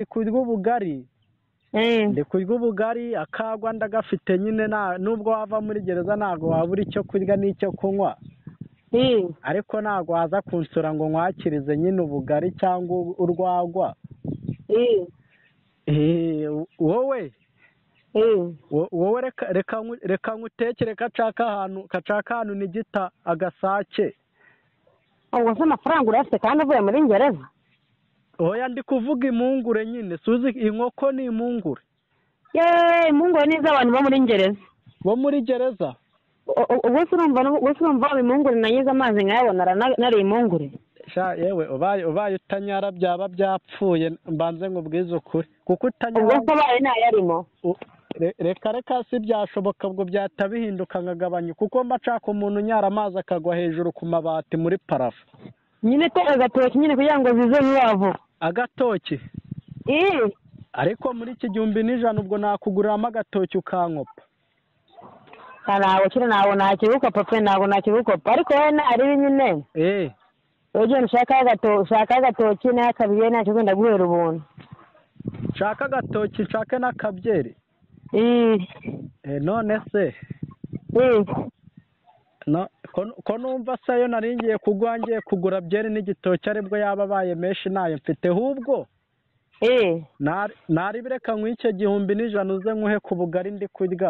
Kurya ubugari, ndi kurya ubugari, akagwa ndagafite nyine, nubwo wava muri gereza ntabwo wabura icyo kurya n'icyo kunywa, ariko ntabwo waza kunsura ngo nkwakirize nyine ubugari cyangwa urwagwa. Wowe wowe reka nkutekere gacaka ahantu nigita agasake. Ubwo se amafaranga urayafite kandi uvuye muri gereza? Oya, ndi kuvuga impungure nyine, suzi inkoko ni impungure. Yeee, impungure ni iz'abantu bo muri gereza. Bo muri gereza? Ubwo se urumva impungure nanyize amazi nkayabona nari impungure? Sha yewe, ubaye utanyara byaba byapfuye, mbanze nkubwize ukuri. Kuko utanyara. Ubwo se abaye ntayarimo? Reka si byashoboka, ubwo byahita bihinduka nkagabanya, kuko mba nshaka umuntu unyara amazi akagwa hejuru ku mabati muri parafo. Nyine tera agatoki nyine kugira ngo zize vuba vuba. Agatoki? Ariko muri iki 1000 ubwo nakuguriramo agatoki ukankopa. Ntabwo kiri, ntabwo nakigukopa pe, ntabwo nakigukopa, ariko wowe naribi nyine. Ugenda ushaka agatoki n'akabyeri, ntacyo ugenda guhera ubuntu. Nshaka agatoki nshake n'akabyeri? None se ko numva se ayo nari ngiye kugwa ngiye kugura byeri n'igitoki aribwo yaba abaye menshi nayo mfite, ahubwo naribireka nk'icyo 1000 uze nkuhe ku bugari ndi kurya.